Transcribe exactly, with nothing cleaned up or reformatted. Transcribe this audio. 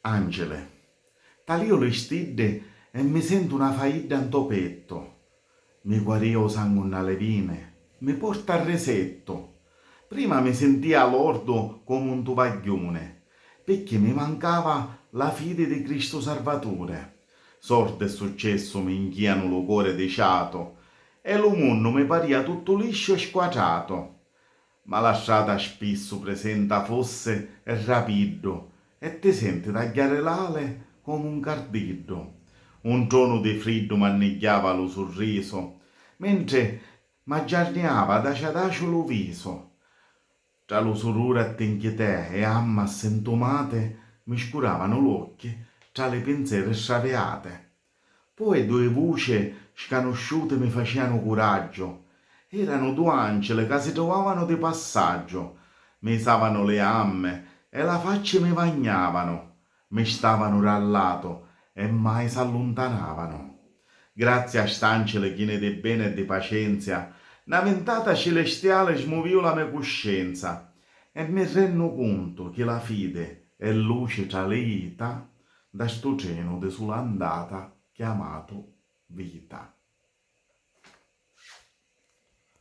Angele. Talìu li stiddi e mi sentu na faidda ntô pettu. Mi guarìa u sangu nna li vini, mi porta risettu. Prima mi sintìa lordu comu un tuvagghiuni, picchì mi mancava la fidi di Cristu Sarvaturi. Sordi e successu mi inchìanu lu cori di ciatu e lu munnu mi parìa tuttu lisciu e squatratu. Ma la strata spissu prisenta fossi e rapiddu e ti senti tagghiari l'ali comu un cardiddu. Un tronu di friddu m'annigghiava lu surrisu, mentri m'aggiarniava daci adaciu lu visu. Tra lu suduri attinchitè e amma ssintumati mi scuravanu l'occhi tra li pinseri straviati. Poi dui vuci scanusciuti mi facìanu curaggiu. Eranu du' angili ca si truvavanu di passaggiu. Mi isavanu li ammi e la facci mi vagnavanu. Mi stavanu ra latu e mai s'alluntanavanu. Grazzi a st'ancili chini di beni e di pacenzia, na vintata cilistiali smuvìu la me cuscenza e mi rennu cuntu chi la fidi è luci tra li jita da stu trenu di sula andata chiamatu vita.